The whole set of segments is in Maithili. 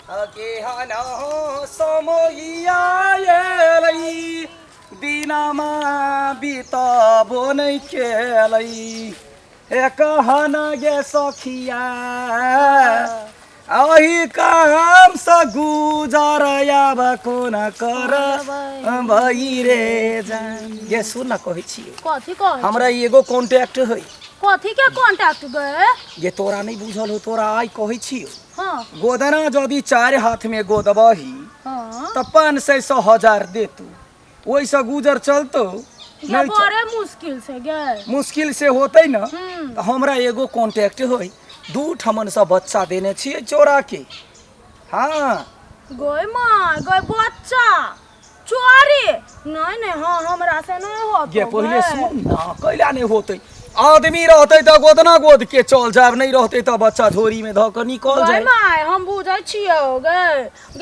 केहन समैया एलै दिनमा बितबो नहि केलै हे कहन गे सखिया अही कामसँ गुजर आब कोना कर रे जान गे सुन न कहै छी कथी कहै हमरा एगो कॉन्टैक्ट है कथी के कॉन्टैक्ट गे गे तोरा नहि बुझल हो तोरा आइ कहै छी हाँ गोदना यदि चारि हाथमे गोदबही हाँ तऽ 500 सए हजार देतू ओहिसँ गुजर चलतौ गे नहि बड़े मुश्किल से गे मुश्किल से होतै ने हम्म तऽ हमरा एगो कॉन्टैक्ट होय दू ठमनसँ बच्चा देने छियै चोरा के हाँ गई माँ गई बच्चा चोरी नहीं नहीं हाँ हमरा से नहीं होतो गे पहिले गे। सुन ना कैला नहि होतै आदमी रहतै तऽ गोदना गोद के चल जायब नहि रहतै तऽ बच्चा झोरी में धऽ कऽ निकल गई जाय माय हम बुझै छियौ गे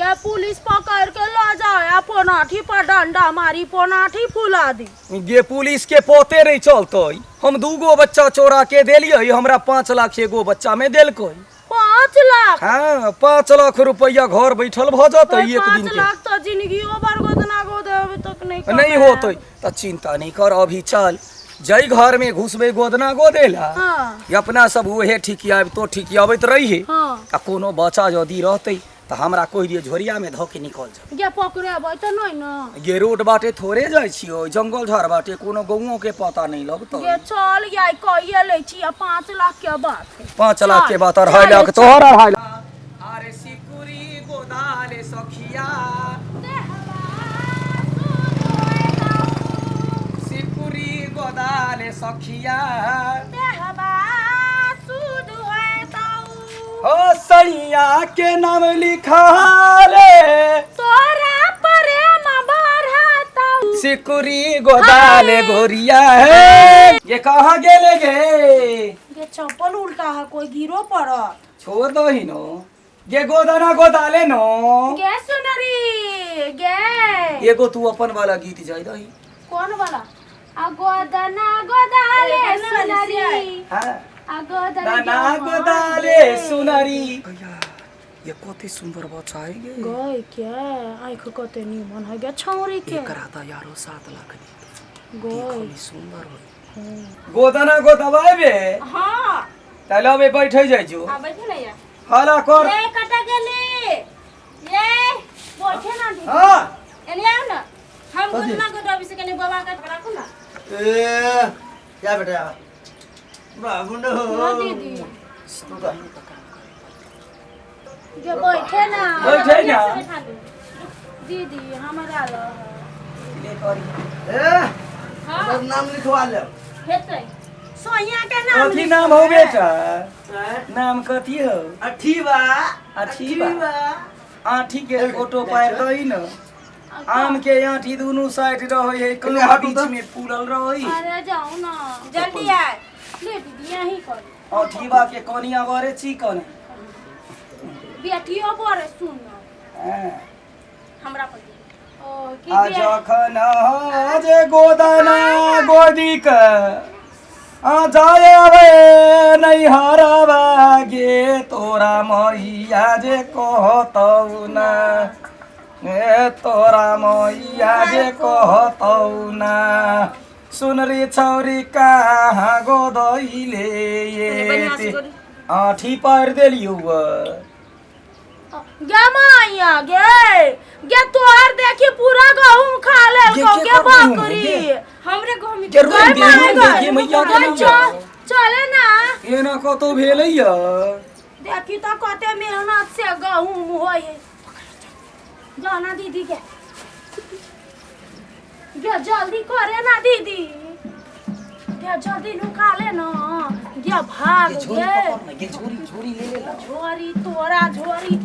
गे पुलिस पकड़ के ल जाय आ पोनाठी पर डंडा मारी पोनाठी फुला दी गे पुलिस के पोते नहि चलतै हम दूगो बच्चा चोरा के देलियै हमरा 5 लाख एगो बच्चा में देलकै 5 लाख हाँ 5 लाख रुपया घर बैठल भऽ जेतै एक पाँच दिन के लाख तो जिंदगियो भर गोदना गोद अभी तक नहीं नहीं कमाया। होतै तऽ चिंता नहीं कर अभी चल जै घर में घुसबै गोदना गोदेला हाँ ई अपना सब उहे ठिकियाब तो ठिकियाबैत रहिहे हाँ आ कोनो बच्चा यदि रहतै तऽ हमरा कहि दिअ झोरिया में धऽ के निकल जाओ गे पकड़ेबै तऽ नहीं ना गे रोड बाटे थोड़े जाइ छियो जंगल झाड़ बाटे कोनो गौओं के पता नहीं लगतौ गे चल जाय कहिए लै छी आ 5 लाख के बात है 5 लाख के चल, बात 2.5 चल, लाख चल। तोहर 2.5 लाख अरे सिकुरी गोदाले सखिया सिकुरी गोदाले सखिया हो सैया के नाम लिखा रे तोरा प्रेम बढ़तौ सिकुरी गोदाले गोरिया है ये कहाँ गेले गे गे चप्पल उल्टा है कोई गिरो पड़त छोड़ दो ही नो गे गोदाना गोदाले नो गे सुनरी गे एगो तू अपन वाला गीत जाय दही कौन वाला आ गोदना गोदाले सुनरी हाँ आ गोदना दाना गोदाले सुनरी भैया ये कते सुंदर बच्चा है गे गई के आँख कते निमन है गे छौरी के एकरा त यारो 7 लाख दी गई देखो सुंदर हो गोदाना गोदवाए बे हाँ तैला बे बैठे जाइ जो आ बैठे ना यार हला कर ए कटा गेली ये बैठे ना दीदी हाँ एने आओ ना हम गोदना गोदबी से कने बाबा के राखू ना ए क्या बेटा बाबू नो हाँ दीदी गे बैठे ना बैठे ना बैठा दू दीदी हमरा ल ले करी ए हमर नाम लिखवा ले हेतै सोनिया के नाम कथी नाम हो बेटा नाम कथी हो अठीवा अठीवा। आठी के फोटो पार दही न आम के आठी दुनू साइड रहे है कोनो हटू बीच तऽ। में फूलल रहे अरे जाओ ना जल्दी आय ले दीदी यहीं कर आठीवा के कनिया बरे चिकन बेटियो बड़े सुन हाँ। हमरा पर दे। ओ की आ बे जखन जे गोदना गोदी के आ जाय अबे नैहरवा गे तोरा मैया जे कहतौ ना ए तोरा मैया जे कहतौ ना सुनरी छौरी कहाँ गोदैले बढ़िआँ से गोदी। आठी पारि देलियौ गे माइया गे गे तोहर देखी पूरा गहूम खा लेल गे, गे के गे कर गहूम, बकरी गे? हमरे गहूम गे रोम गई दे माय रोम दे गे मैया के गई नाम चल चले ना एना कतौ भेलैया देखी तो कते मेहनत से गहूम होय है जाना दीदी के गे जल्दी करे ना दीदी गे जल्दी नुका ले ना गे भाग गे झोरी गे पकड़ ना गे झोरी झोरी ले ले ना झोरी तोरा झोरी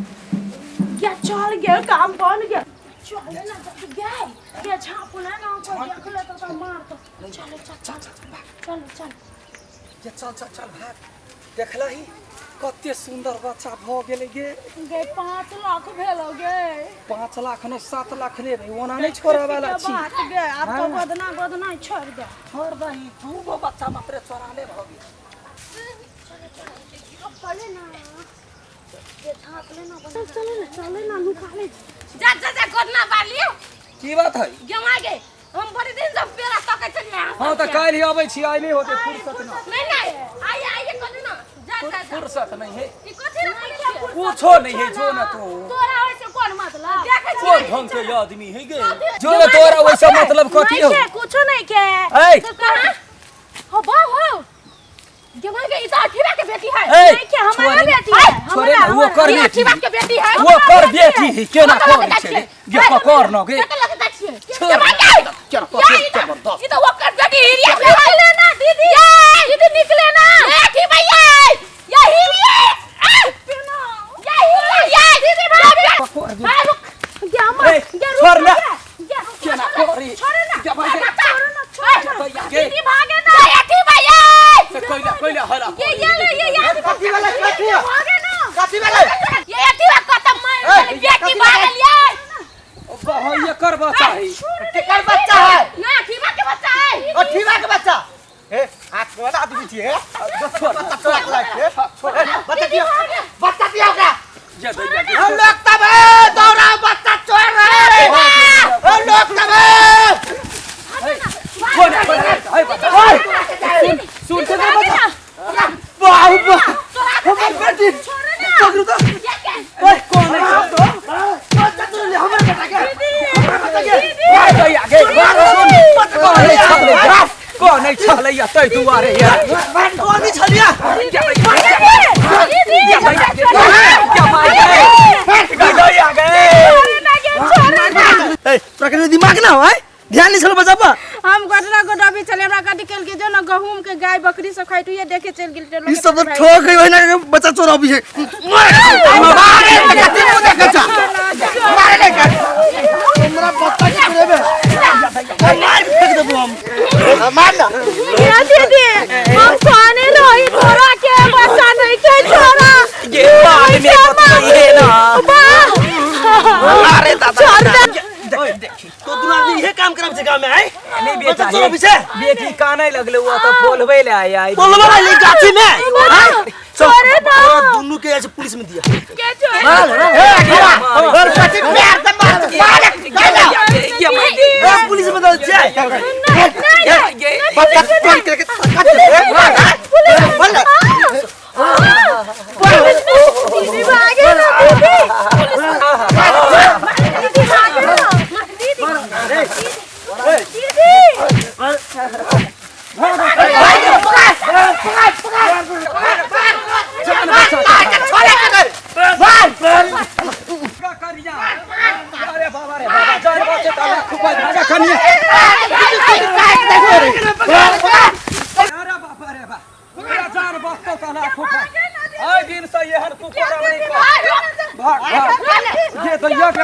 गे चल गे काम बन गे चल ना जल्दी गे गे झाँप ले ना कोई देख ले तो मार तो चल चल चल चल चल गे चल चल चल भाग देखलही कते सुंदर बच्चा भऽ गेलै गे गे 5 लाख भेलो गे 5 लाख नहि 7 लाख लेबै ओना नहि छोड़ऽ वाला छी बात गे आब तो हाँ। गोदना गोदना छोड़ दे छोड़ दही दू गो बच्चा मात्र चोरा ले भऽ गेल चले ना चल चले ना चले ना नुका ले। जा जा जा गोदना बालियो। की बात है? गमा गे हम बड़ी दिन से पेड़ा तकै छलियै। हां त काल्हि अबै छी, आइ नहि होते फुर्सत ना। नहीं नहीं आइए आइए कोनी ना जा जा जा। फुर्सत नहीं है, ई कथि रखले छियै? कुछो नहीं है। जो ना तू तोरा वैसे कोन मतलब? देखै कोन छियै ढंग के आदमी है गे? जो ना तोरा वैसा मतलब कथी हो? नहीं के कुछो नहीं के। ए तो कहां हो बा हो गमा गे ई त अठीबा के बेटी है। ए नहीं के हमारा छोड़े बेटी है, छोड़े हमारा ना, वो कर ई बेटी अठीबा के बेटी है। वो कर बेटी है, केना कर छै गे? पकड़ न गे। कत लगे जाइ छियै? छोड़। गमा गे केना या पकड़ ई त जबरदस्त। ई त ओकर बेटी हिरिया के है। निकले ना दीदी, दीदी निकले ना। ए अठीबा ये ये हिरिया ए ये हिरिया ये दीदी भाग पकड़ गे। भाग रुक गे अम्मा, ए, गे रुक छोड़ ना। गे, गे रुक केना ना, करी? छोड़े ना। गे भागे। छोड़ो ना, छोड़ो ना। गे। दीदी भागे ना। ये अठीबा ये से कोइला कोइला हला ये ये ले ये ये कथी वाला कथी भागे ना। कथी वाला? ये अठीबा कत मार ए, बेटी भागल ये। हाँ ये कर बच्चा है। केकर बच्चा है? ना अठीबा के बच्चा है। ओ ठीबा के बच्चा। ए हाथ वाला आदमी छियै। बच्चा चोरा के लाइक बच्चा दियो, बच्चा दियो ओकरा। जे दैया गे। हम लोग तब ए, दौड़ा बच्चा चोर रहे। हम लोग तब ए। कोन कोन है बच्चा? सुन सुन केकर बच्चा? बाहु बा हमर बेटी पकड़ू तो। ओए कोन है? बच्चा चोर ले हमर बेटा के, हमर बच्चा के। ओए दैया गे सुन कोन है छलै? कोन है छलै तै दुआरे यार? कौन नहीं छलिया? गे दैया गे, गे मार गे दैया गे। ए तोरा के दिमाग ना हो? ध्यान नहीं छलो बच्चा पर। हम गोटरा गोटाबी चले हमरा कथी केल के जो ना गहूम के गाय बकरी सब खाइतु ये देखे चल गेल। ई सब तो ठोक गई वही ना के बच्चा चोर अभी है। मारे कथी मुंह देखै छ? मारे ले के हमरा बच्चा के चोरेबे मार फेंक देबो हम। मार ना ये दीदी हम कहने रही तोरा के बच्चा नहीं के छोड़ा। ये बाद में बतइए ना। वाह अरे दादा छोड़ दे। देख देख तो दुनू आदमी इहे काम करब छै गांव में आय? नहीं बच्चा बेटा चोर अभी छै। बेटी काने लगले हुआ तो बोलबे ले आई आई। बोलबा ले गाछी में। छोड़े ना। तोरा दुनू के ऐसे पुलिस में दिया। के छोड़ ए और कथी प्यार से मार मार ये मार ए पुलिस में दे छै। ये बच्चा चोर के कथी बोल दीदी भागे ना दीदी, दीदी भागे ना दीदी, दीदी करिया अरे बाबा रे बाबा जान बचे त लाख रुपैया भागा कनिया। अरे बाबा रे बाबा मेरा जान बचतो त लाख रुपैया। आइ दिन से एहन कुकुर नहीं भाग भाग ये दैया के।